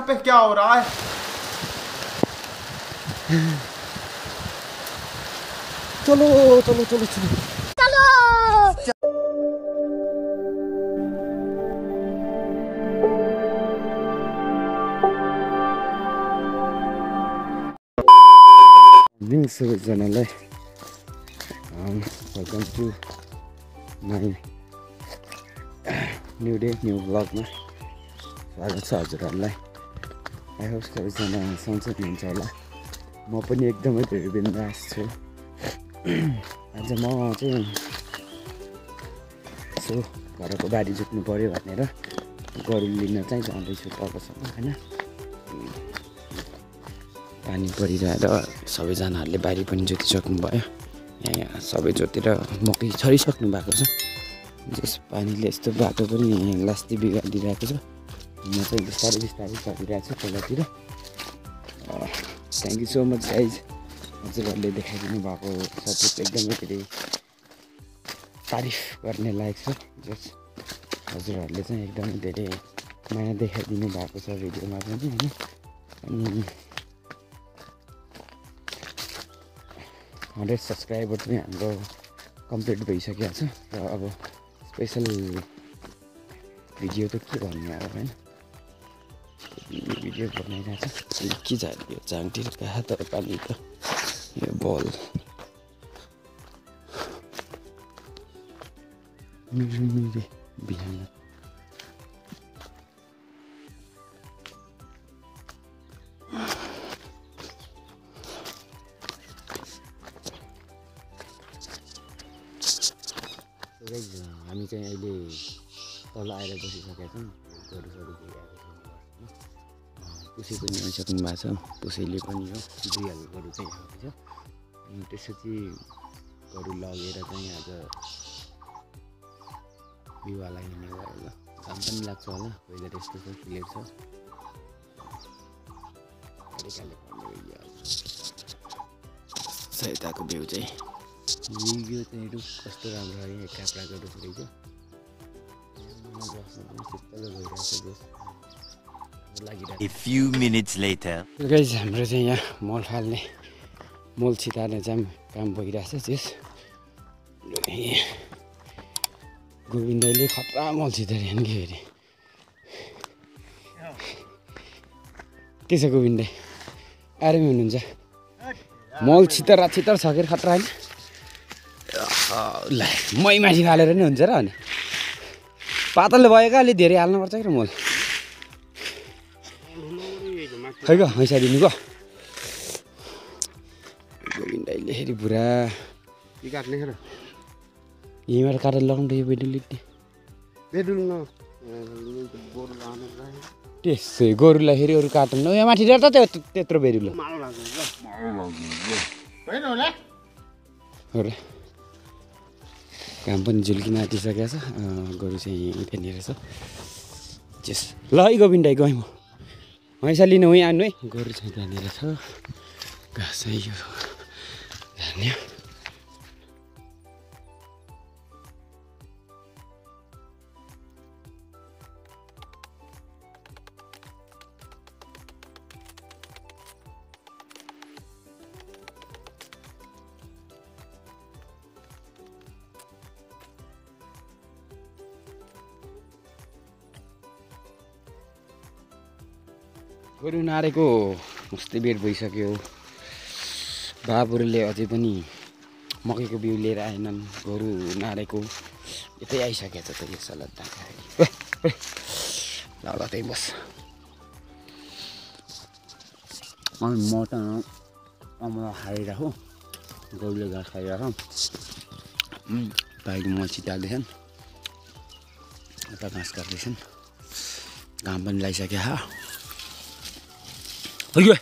Pay क्या हो रहा है? चलो चलो चलो चलो दिन सबैजनालाई welcome to my new day new ब्लगमा स्वागत छ हजुरहरूलाई। आई होप सबैजना सन्चै हुनुहुन्छ होला। म पनि एकदमै धेरै बिन्दास छु। आज म चाहिँ यसो घरको बारी जोत्नु पऱ्यो भनेर गोरु लिन चाहिँ जाँदैछु तलसम्म होइन। पानी परिरहेर सबैजनाहरूले बारी पनि जोतिसक्नु भयो। यहाँ सबै जोतेर मकै छरिसक्नु भएको छ। जस पानीले यस्तो बाटो पनि लास्ती बिगारिदिरहेको छ। म चाहिँ बिस्तारै बिस्तारै चलिरहेको छु तलतिर। Thank you so much guys, हजुरहरूले देखाइदिनु भएको सपोर्ट एकदमै धेरै तारिफ गर्ने लायक छ। जस हजुरहरूले चाहिँ एकदमै धेरै माया देखाइदिनु भएको छ भिडियोमा पनि होइन। अनि 100 सब्सक्राइबर पनि हाम्रो कम्प्लिट भइसकेको छ र अब स्पेसल भिडियो त के भन्ने अब होइन। भिडियो बनाइरहेको छ के झारियो चाङतिर कहाँ तर पानी त यो बल बिहान हामी चाहिँ अहिले तल आएर बसिसकेका छौँ। गोरुसोरू गइरहेको छौँ। पुसै पनि आइसक्नु भएको छ। पुसैले पनि हो दुईहाल गोरु चाहिँ आएको छ। अनि त्यसपछि गोरु लगेर चाहिँ आज बिरुवालाई हिँड्ने भयो। ल घाम पनि लाग्छ होला, वेदर यस्तो छ क्लियर छ। सहिताको भ्यू चाहिँ यो चाहिँ रुख कस्तो राम्रो है। काप्राको रुख रहेछ। A few minutes later. Guys हाम्रो चाहिँ यहाँ मल फाल्ने मल छिटार्ने चाहिँ काम भइरहेछ। त्यस गोविन्दले खतरा मल छिटारे नि के अरे के छ गोविन्द आरामै हुनुहुन्छ? मल छितर छितर छ कि खतरा होइन। ल मै माथि फालेर नि हुन्छ र अनि पातलले भएको अलि धेरै हाल्नुपर्छ कि र मल खै ग हैसादिनु ग गोविन्दले फेरि पुरा काट्ने र यहीँबाट काटेर लगाउनु यो बेडुल त्यसै गोरुलाई फेरि अरू काट्नु यहाँ माथि त त्यत्रो बेरुल काम पनि झुल्किन आँटिसकेको छ। गोरु चाहिँ त्यहाँनिर छ। जेस ल है गोविन्द गएँ म हैसा लिनु उहीँ आउनु है। गोरु चाहिँ त्यहाँनिर छ। घाँस चाहिँ यो धान्यो। गोरु नारेको मस्तै बेर भइसक्यो। बाबुहरूले अझै पनि मकैको बिउ लिएर आएनन्। गोरु नारेको यतै आइसकेको छ त यो सलाद ल ल त्यहीँ बस। अनि म त अमला खाइरहेको गोरुले घाँस खाइरहेको भाइको मल छिटाल्दैछन् यता घाँस काट्दैछन्। घाम पनि लगाइसक्यो। अयो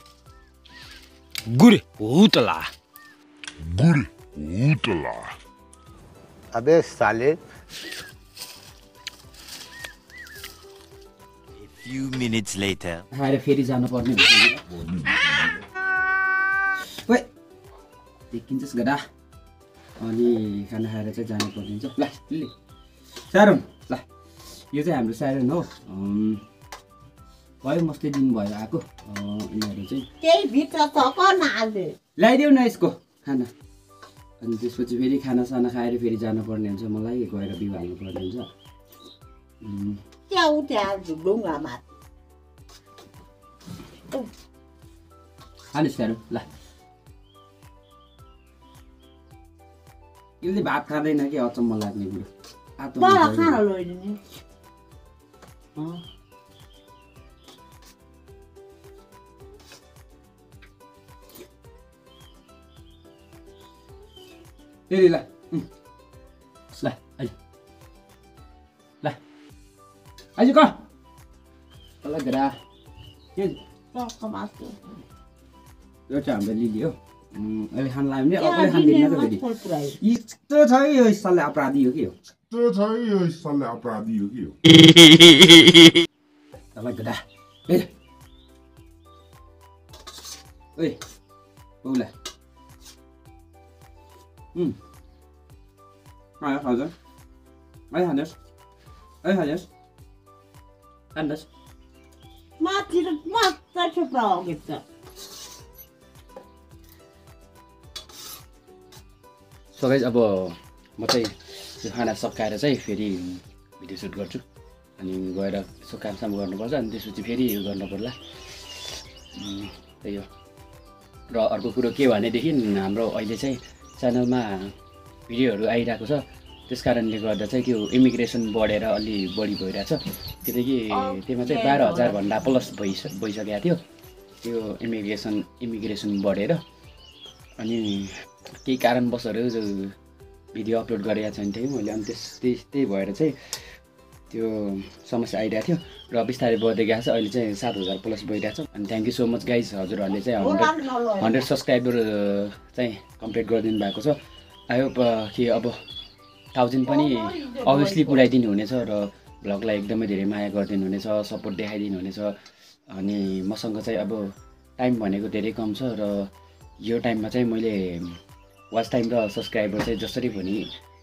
गुरे हुतला अबे साले। A few minutes later. खाएर फेरि जानुपर्ने ओए देखिन्छस् गडा। अनि खाना खाएर चाहिँ जानुपर्ने हुन्छ। ल सारन ल यो चाहिँ हाम्रो सारन हो। भयो मस्तै दिन भयो आएको यिनीहरू चाहिँ त्यही भित्र छ नाले ल्याइदेऊ न यसको खाना अनि त्यसपछि फेरि खानासाना खाएर फेरि जानुपर्ने हुन्छ मलाई गएर बिउ हाल्नुपर्ने हुन्छ त्यहाँ त्यहाँ ढुङ्गामा हालिस् त्यारो ल यसले भात खाँदैन कि अचम्म लाग्ने कुरो आतो खाना लैदिने फेरि ल ल आइज ल आइज क ल गरा के यो चाहिँ हाम्रो लिली हो अहिले खान लाग्यो भने अकले खाँदैन त फेरि यस्तो छ है यो स्थलले अपराधी हो कि हो ल गरा हेर ओइ बौला आयो हजुर आयो खानुहोस् खानुहोस् माथि त मस्त थुप्रो अघिन्छ सो गाइस अब म चाहिँ यो खाना सकाएर चाहिँ फेरि भिडियो सुट गर्छु अनि गएर यसो कामसाम गर्नुपर्छ अनि त्यसपछि फेरि यो गर्नु पर्ला त्यही हो र अर्को कुरो के भनेदेखि हाम्रो अहिले चाहिँ च्यानलमा भिडियोहरू आइरहेको छ त्यस कारणले गर्दा चाहिँ त्यो इमिग्रेसन बढेर अलि बढी भइरहेछ किनकि त्यसमा चाहिँ 12,000 भन्दा प्लस भइसकेको थियो त्यो इमिग्रेसन बढेर अनि केही कारणवशहरू जो भिडियो अपलोड गरेका छैन थिएँ मैले अनि त्यही भएर चाहिँ त्यो समस्या आइरहेको थियो र बिस्तारै बढ्दै गएको छ अहिले चाहिँ 7,000 प्लस भइरहेछ अनि thank you so much guys हजुरहरूले चाहिँ 100 सब्सक्राइबर चाहिँ कम्प्लिट गरिदिनु भएको छ आई होप कि अब 1000 पनि अभियसली पुऱ्याइदिनु हुनेछ र भ्लगलाई एकदमै धेरै माया गरिदिनु हुनेछ सपोर्ट देखाइदिनु हुनेछ अनि मसँग चाहिँ अब टाइम भनेको धेरै कम छ र यो टाइममा चाहिँ मैले वाच टाइम र सब्सक्राइबर चाहिँ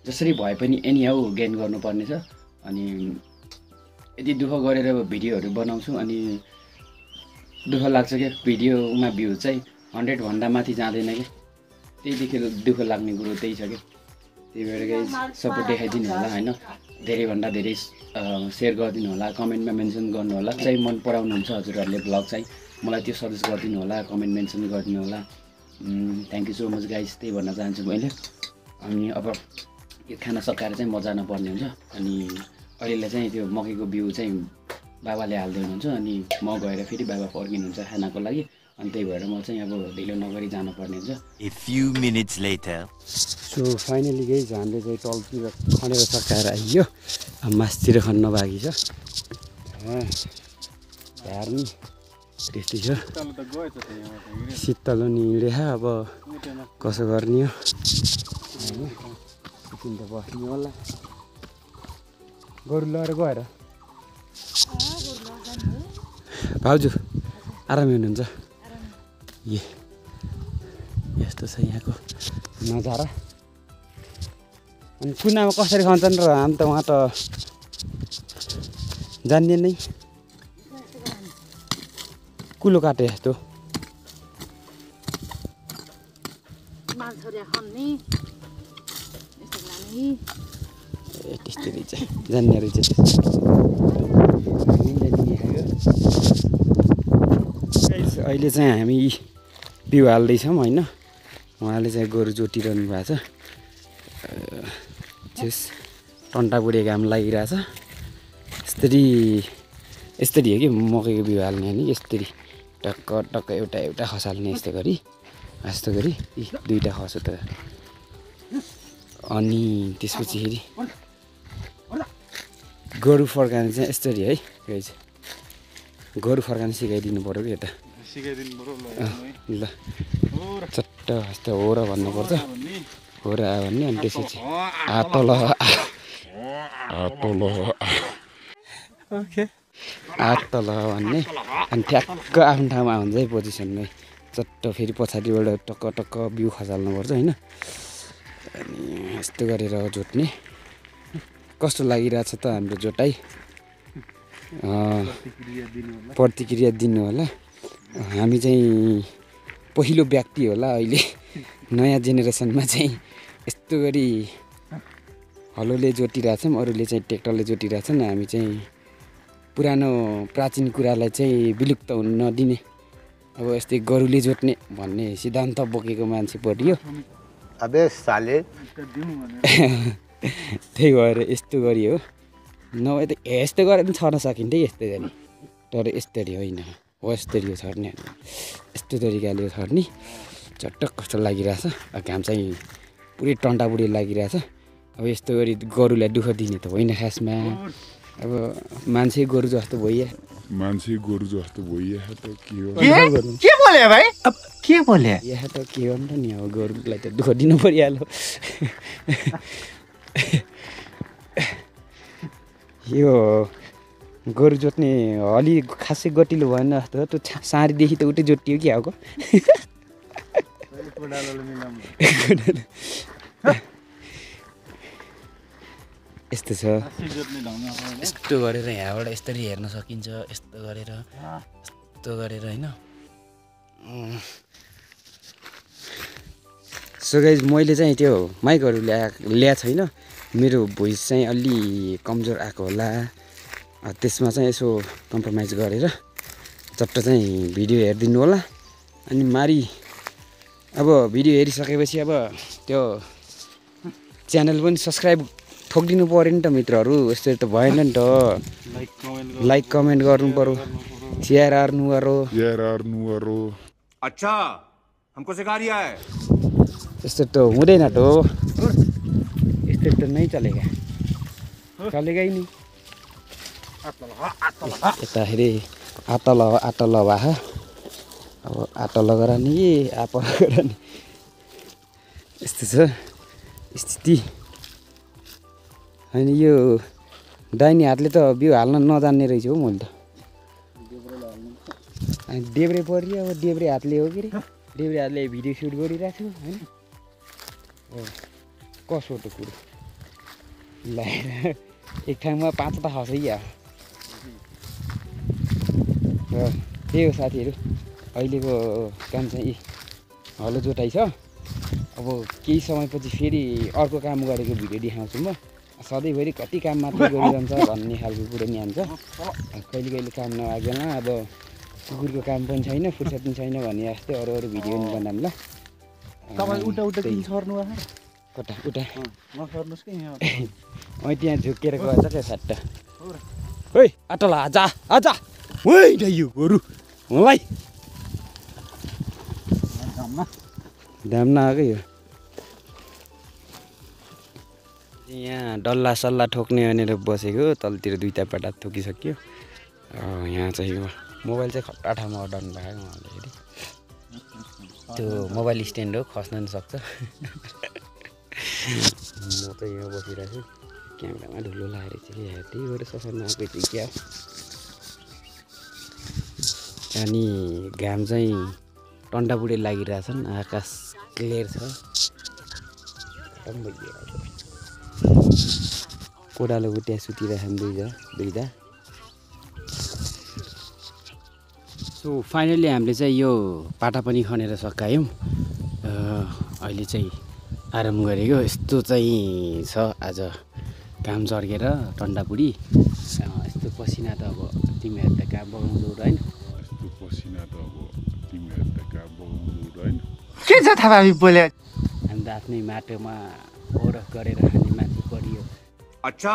जसरी भए पनि एनी हाउ गेन गर्नुपर्ने छ अनि यति दुःख गरेर भिडियोहरू बनाउँछु अनि दुःख लाग्छ कि भिडियोमा भ्यू चाहिँ 100 भन्दा माथि जाँदैन कि त्यहीदेखि दुःख लाग्ने कुरो त्यही छ कि त्यही भएर सपोर्ट देखाइदिनु होला होइन धेरैभन्दा धेरै सेयर गरिदिनु होला कमेन्टमा मेन्सन गर्नु होला चाहिँ मन पराउनुहुन्छ हजुरहरूले भ्लग चाहिँ मलाई त्यो सजेस्ट गरिदिनु होला कमेन्ट मेन्सन गरिदिनु होला thank you so much guys त्यही भन्न चाहन्छु मैले अनि अब यो खाना सकाएर चाहिँ म जानुपर्ने हुन्छ अनि अहिले चाहिँ त्यो मकैको बिउ चाहिँ बाबाले हाल्दै हुनुहुन्छ अनि म गएर फेरि बाबा फर्किनुहुन्छ खानाको लागि अनि त्यही भएर म चाहिँ अब ढिलो नगरी जानुपर्ने हुन्छ A few minutes later. So finally गई हामीले चाहिँ टलतिर खनेर सकाएर आइयो अब मासतिर खन्न बाँकी छ हेर्नु त्यस्तै छ शीतल नि हिँडे अब कसो गर्ने हो होइन त बस्ने होला गोरु लगेर गएर भाउजू आरामै हुनुहुन्छ यस्तो छ यहाँको नजारा अनि कुनामा कसरी खान्छन् र हामी त उहाँ त जान्ने नै कुलो काटे यस्तो ए त्यस्तै रहेछ जान्ने रहेछ अहिले चाहिँ हामी बिउ हाल्दैछौँ होइन उहाँले चाहिँ गोरु जोटिरहनु भएको छ टन्टा बुढे घाम लागिरहेछ यस्तरी हो कि मकैको बिउ हाल्ने नि यस्तरी टक्क टक्क एउटा खसाल्ने यस्तो गरी दुईवटा खसो त अनि त्यसपछि फेरि गोरु फर्काने चाहिँ यस्तरी है गोरु फर्काने सिकाइदिनु पऱ्यो कि यता ल चट्ट यस्तो हो र भन्नुपर्छ हो र आयो भन्ने अनि त्यसपछि आतल भन्ने अनि ठ्याक्क आफ्नो ठाउँमा हुन्छ है पोजिसनमै चट्ट फेरि पछाडिबाट टक्क टक्क बिउ खसाल्नुपर्छ होइन अनि यस्तो गरेर जोत्ने कस्तो लागिरहेछ त हाम्रो जोटाइ प्रतिक्रिया दिनु होला। हामी चाहिँ पहिलो व्यक्ति होला अहिले नयाँ जेनेरेसनमा चाहिँ यस्तो गरी हलोले जोतिरहेछौँ, अरूले चाहिँ ट्र्याक्टरले जोतिरहेछन्। हामी चाहिँ पुरानो प्राचीन कुरालाई चाहिँ विलुप्त हुन नदिने, अब यस्तै गोरुले जोत्ने भन्ने सिद्धान्त बोकेको मान्छे परियो। अबे साले त्यही भएर यस्तो गरी हो, नभए त यस्तो गरेर पनि छर्न सकिन्थ्यो यस्तो गरी, तर यस्तरी होइन हो, यस्तरी हो छर्ने, यस्तो तरिकाले छर्ने। चटक कस्तो लागिरहेछ, घाम चाहिँ पुरै टन्टाबुडी लागिरहेछ। अब यस्तो गरी गोरुलाई दुःख दिने त होइन खासमा, अब मान्छे गोरु जस्तो भइया त के बोले भाइ? अब के बोले? यहाँ त के हो नि, अब गोरुलाई त दुःख दिनु परिहाल्यो। यो गोरु जोत्ने अलि खासै गतिलो भएन जस्तो, त्यो साँडीदेखि त उतै जोतियो कि आएको। यस्तो छ, यस्तो गरेर यहाँबाट यसरी हेर्न सकिन्छ, यस्तो गरेर होइन। सो गाइज मैले चाहिँ त्यो माइकहरू ल्याएको छैन, मेरो भोइस चाहिँ अलि कमजोर आएको होला, त्यसमा चाहिँ यसो कम्प्रोमाइज गरेर चट्ट चाहिँ भिडियो हेरिदिनु होला। अनि मारी अब भिडियो हेरिसकेपछि अब त्यो च्यानल पनि सब्सक्राइब ठोकिदिनु पऱ्यो नि त मित्रहरू, यस्तो त भएन नि त। लाइक कमेन्ट गर्नु पऱ्यो, शेयर हार्नु पऱ्यो। अच्छा हमको सिखा रिया है। यस्तो त हुँदैन त, यस्तो त नै चलेगा नि। यता फेरि आटा लगाए, अब आटा लगाएर नि आपा लगाएर नि, यस्तो छ स्थिति। अनि यो दाहिने हातले त बिउ हाल्न नजान्ने रहेछ हौ मैले त। अनि देब्रे परियो, अब देब्रे हातले हो कि रे, देब्रे हातले भिडियो सुट गरिरहेको छु होइन। कसो त कुरो लगाएर एक ठाउँमा 5वटा खसैया। र त्यही हो साथीहरू, अहिलेको काम चाहिँ हलो जोताइ छ। अब केही समयपछि फेरि अर्को काम गरेको भिडियो देखाउँछु म। सधैँभरि कति काम मात्रै गरिरहन्छ भन्ने खालको कुरो नि हान्छ। कहिले कहिले काम नआगेन, अब कुकुरको काम पनि छैन, फुर्सद पनि छैन भन्ने जस्तै अरू भिडियो पनि बनाऊँ ल। कता उता त्यहाँ झुकेर गएछ क्या सट्टा। ओइ आटला आजा यो गोरु मलाई दाम नआएको यो। यहाँ डल्ला सल्ला ठोक्ने भनेर बसेको, तलतिर 2टा पेटा ठोकिसक्यो। यहाँ चाहिँ मोबाइल चाहिँ खट्टा ठाउँमा अडाउनु भएको उहाँले फेरि। त्यो मोबाइल स्ट्यान्ड हो, खस्न नि सक्छ। म चाहिँ यहाँ बसिरहेको छु, क्यामेरामा ढुलो लगाएर चाहिँ त्यही भएर सफा नआएको चाहिँ क्या। अनि घाम चाहिँ टन्टाबुढे लागिरहेछन्, आकाश क्लियर छ, खतम भइरहेको। कोडालो गुटिया सुतिरहेछन् दुईटा। सो फाइनली हामीले चाहिँ यो पाटा पनि खनेर सकायौँ। अहिले चाहिँ आराम गरेको यस्तो चाहिँ छ। आज घाम झर्केर टन्टाबुढी यस्तो पसिना त अब तिमीहरू त काम बगाउँछौ र होइन। के छ थाहा बोले? हामी त आफ्नै माटोमा ओरख गरेर खाने मान्छे परियो। अच्छा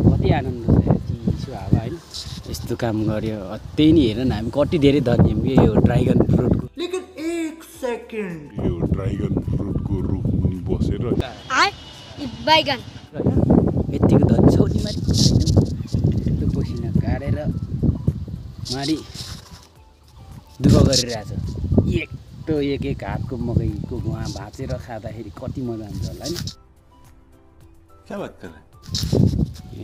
कति आनन्द छ, चिसो हावा होइन, यस्तो काम गर्यो। त्यही नि हेर न, हामी कति धेरै धन्यौँ कि यो ड्राइगन फ्रुटको। लेकिन एक सेकेन्ड, यो ड्राइगन फ्रुटको रुख मुनि बसेर बैगन यतिको धनी छौ तिमीहरू, यस्तो पसिना गाडेर मारी दुःख गरिरहेछ। एक हातको मकैको गुवा भाँचेर खाँदाखेरि कति मजा हुन्छ होला होइन। क्या बात कर रहे ए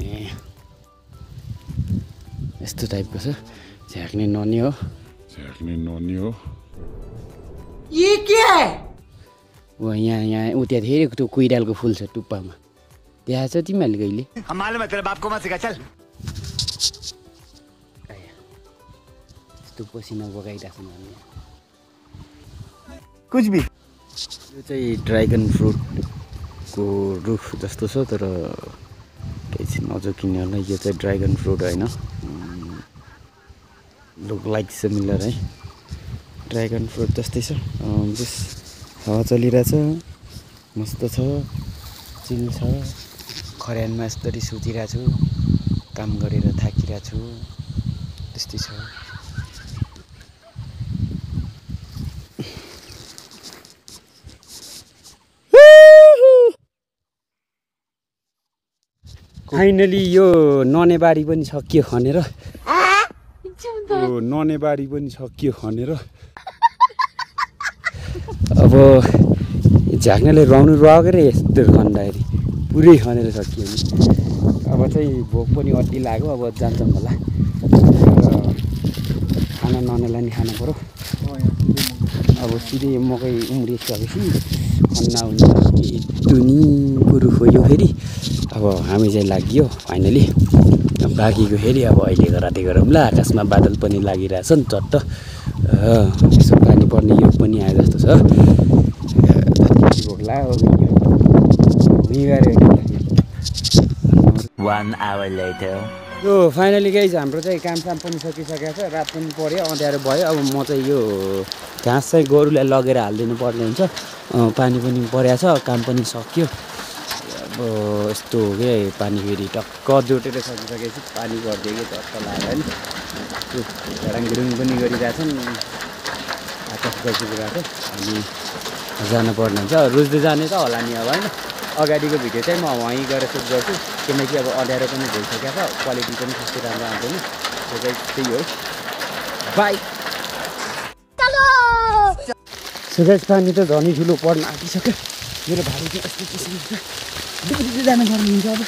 यस्तो टाइपको छ, झ्याक्ने ननी हो। ये क्या है? यहाँ ऊ त्यहाँ धेरै त्यो कुइरालको फुल छ टुप्पामा, देखाएको छ तिमीहरूले कहिले मालूम है तेरे बाप को मत सिखा चल यस्तो पसिना बगाइरहेको छ हामी कुछ भी यो चाहिँ ड्रागन फ्रुटको रुख जस्तो छ तर केही छैन अझ किन्ने होला यो चाहिँ ड्रागन फ्रुट होइन लुक लाइक सिमिलर है ड्रागन फ्रुट जस्तै छ जस हावा चलिरहेछ मस्त छ चिल छ खर्यानमा यस्तरी सुतिरहेको छु काम गरेर थाकिरहेको छु त्यस्तै छ फाइनली यो ननेबारी पनि सकियो खनेर ननेबारी पनि सकियो खनेर अब झाक्नेले रुवाउनु रुवाएको रे यस्तो खन्दाखेरि पुरै खनेर सकियो नि अब चाहिँ भोक पनि अड्डी लाग्यो अब जान्छौँ होला खाना ननेलाई नि खानु पऱ्यो अब सिधै मकै उम्रिसकेपछि खन्ना हुन्छ दुनी कुरो खोयो फेरि अब हामी चाहिँ लाग्यो फाइनली बाँकीको फेरि अब अहिलेको राति गरौँला आकाशमा बादल पनि लागिरहेछ नि चट्ट यसो पानी पर्ने योग पनि आए जस्तो छ भोक लाग्यो यो फाइनली गाइज हाम्रो चाहिँ कामसाम पनि सकिसकेको छ रात पनि पऱ्यो अँध्यारो भयो अब म चाहिँ यो घाँस चाहिँ गोरुलाई लगेर हालिदिनु पर्ने हुन्छ पानी पनि परेको छ काम पनि सक्यो अब यस्तो हो क्या पानी फेरि टक्क जोटेर सकिसकेपछि पानी गरिदियो कि टक्क लाग्यो नि घडाङगिडुङ पनि गरिरहेछन् आकाश गइसकिरहेको छ हामी जानुपर्ने हुन्छ रोज्दै जाने त होला नि अब होइन अगाडिको भिडियो चाहिँ म वहीँ गएर सुट गर्छु किनकि अब अँध्यारो पनि भइसकेको छ क्वालिटी पनि त्यस्तो राम्रो आउँदैन त्यो चाहिँ त्यही हो बाई सुरेश पानी त झनै ठुलो पर्न आँटिसक्यो मेरो भाइ चाहिँ यस्तो किसिमको दुई जानुपर्ने हुन्छ अब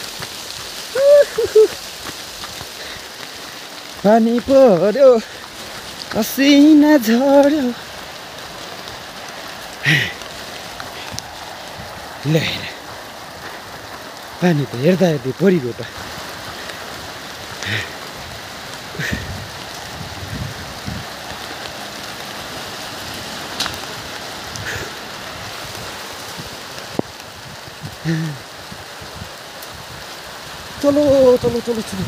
पानी पर्यो पसिना झर्यो ल पानी त हेर्दा हेर्दै परिगयो त चलो चलो चलो चलो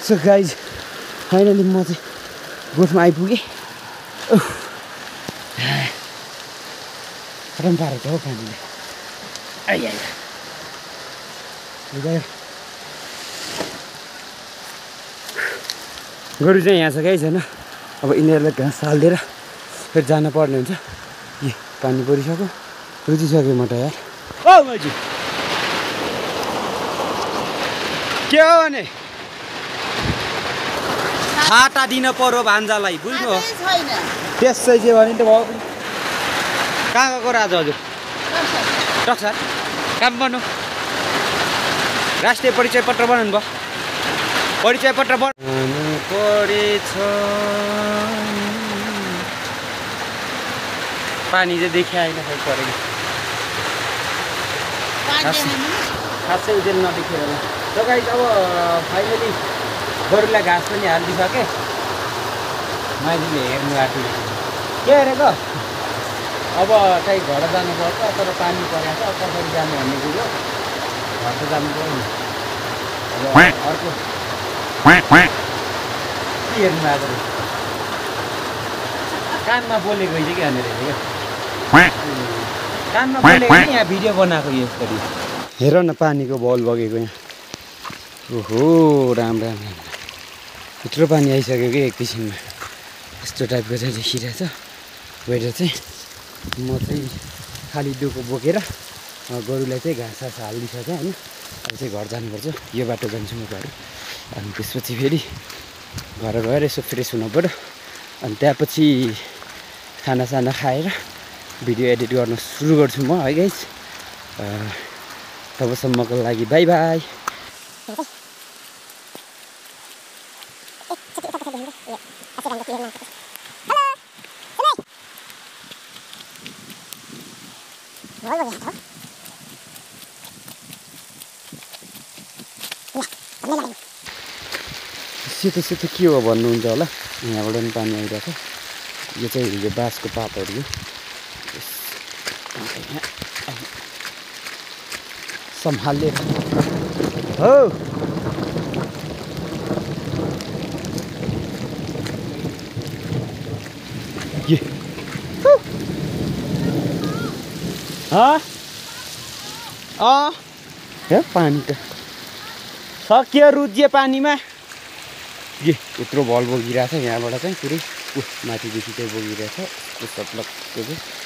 So guys, finally म चाहिँ गोठमा आइपुगेँ खतम पारेको हो पानीले आइया गोरु चाहिँ यहाँ छ केही छैन अब यिनीहरूलाई घाँस हालिदिएर फेरि जानुपर्ने हुन्छ ए पानी परिसक्यो रुचिसक्यो म त यार ओ माइजू के हो भने छाता दिन पर्यो भान्जालाई बुझ्नु त्यसै चाहिँ भने त भयो कहाँ गएको राज हजुर टक्सार काम गर्नु राष्ट्रिय परिचय पत्र बनाउनु भयो परिचय पत्र बनाउनु परेछ पानी चाहिँ देखिआएन खै परेको खासै उजेल नदेखेर होला त गाइस अब फाइनली गोरुलाई घाँस पनि हालिदिइसकेँ माइलीले हेर्नु आँट्यो के हेरेको अब चाहिँ घर जानुपर्छ तर पानी परेको छ कसरी जानु भन्ने कुरो घर त जानु पऱ्यो नि अब अर्को के हेर्नु आएको कानमा बोलेको रहेछ कि भनेर हेरेको कानमा बोलेको नि यहाँ भिडियो बनाएको यसरी हेर न पानीको बल बगेको यहाँ ओहो राम राम राम यत्रो पानी आइसक्यो कि एक किसिममा यस्तो टाइपको चाहिँ देखिरहेछ वेदर चाहिँ म चाहिँ खाली डोको बोकेर गोरुलाई चाहिँ घाँस सास हालिदिइसकेँ होइन अब चाहिँ घर जानुपर्छ यो बाटो जान्छु म घर अनि त्यसपछि फेरि घर गएर यसो फ्रेस हुनु पऱ्यो अनि त्यहाँपछि खानासाना खाएर भिडियो एडिट गर्न सुरु गर्छु म है गाइस तबसम्मको लागि बाई बाई सेतो सेतो के हो भन्नुहुन्छ होला यहाँबाट पनि पानी आइरहेछ यो चाहिँ यो बाँसको पातहरू हो सम्हालेर हो पानी त सक्यो रुजियो पानीमा यत्रो भल बोकिरहेछ यहाँबाट चाहिँ पुरै माथिदेखि चाहिँ बोकिरहेछ सप्लकको चाहिँ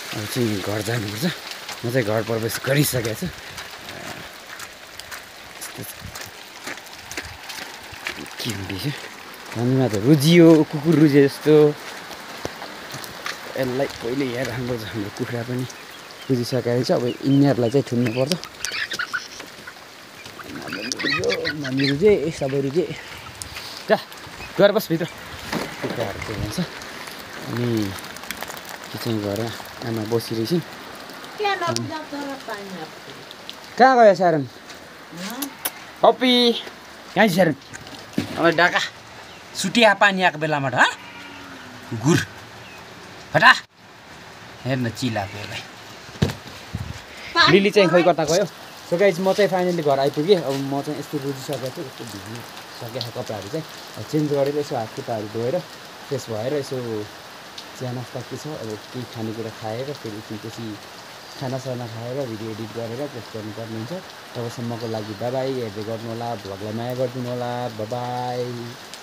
अब चाहिँ घर जानुपर्छ म चाहिँ घर प्रवेश गरिसकेको छु के हुँदैछ पानीमा त रुजियो कुकुर रुजे जस्तो यसलाई पहिले यहाँ राख्नुपर्छ हाम्रो कुखुरा पनि रुजिसकेको छ अब यिनीहरूलाई चाहिँ थुन्नुपर्छ मम्मी रुजे सबै रुजे जा गएर बस भित्र कुखुराहरू चाहिँ हुन्छ अनि के चाहिँ घर आमा बसिरहेछन् कहाँ गयो स्यारन पप्पी कहाँ स्यारन अब डाका सुटिया पानी आएको बेलामा गुर हटा हेर्न चिलाएको यसलाई लिली चाहिँ खै कता गयो सो गाइज म चाहिँ फाइनली घर आइपुगेँ अब म चाहिँ यस्तो रुजिसकेको छु यस्तो भिज्नु सकेको कपडाहरू चाहिँ चेन्ज गरेर यसो हात खुट्टाहरू धोएर फ्रेस भएर यसो चिया नास्ता के छ अब केही खानेकुरा खाएर फेरि त्यसपछि खानासाना खाएर भिडियो एडिट गरेर पोस्ट गर्नुपर्ने हुन्छ तबसम्मको लागि बाई बाई हेर्दै गर्नु होला भ्लगलाई माया गरिदिनु होला बाई बाई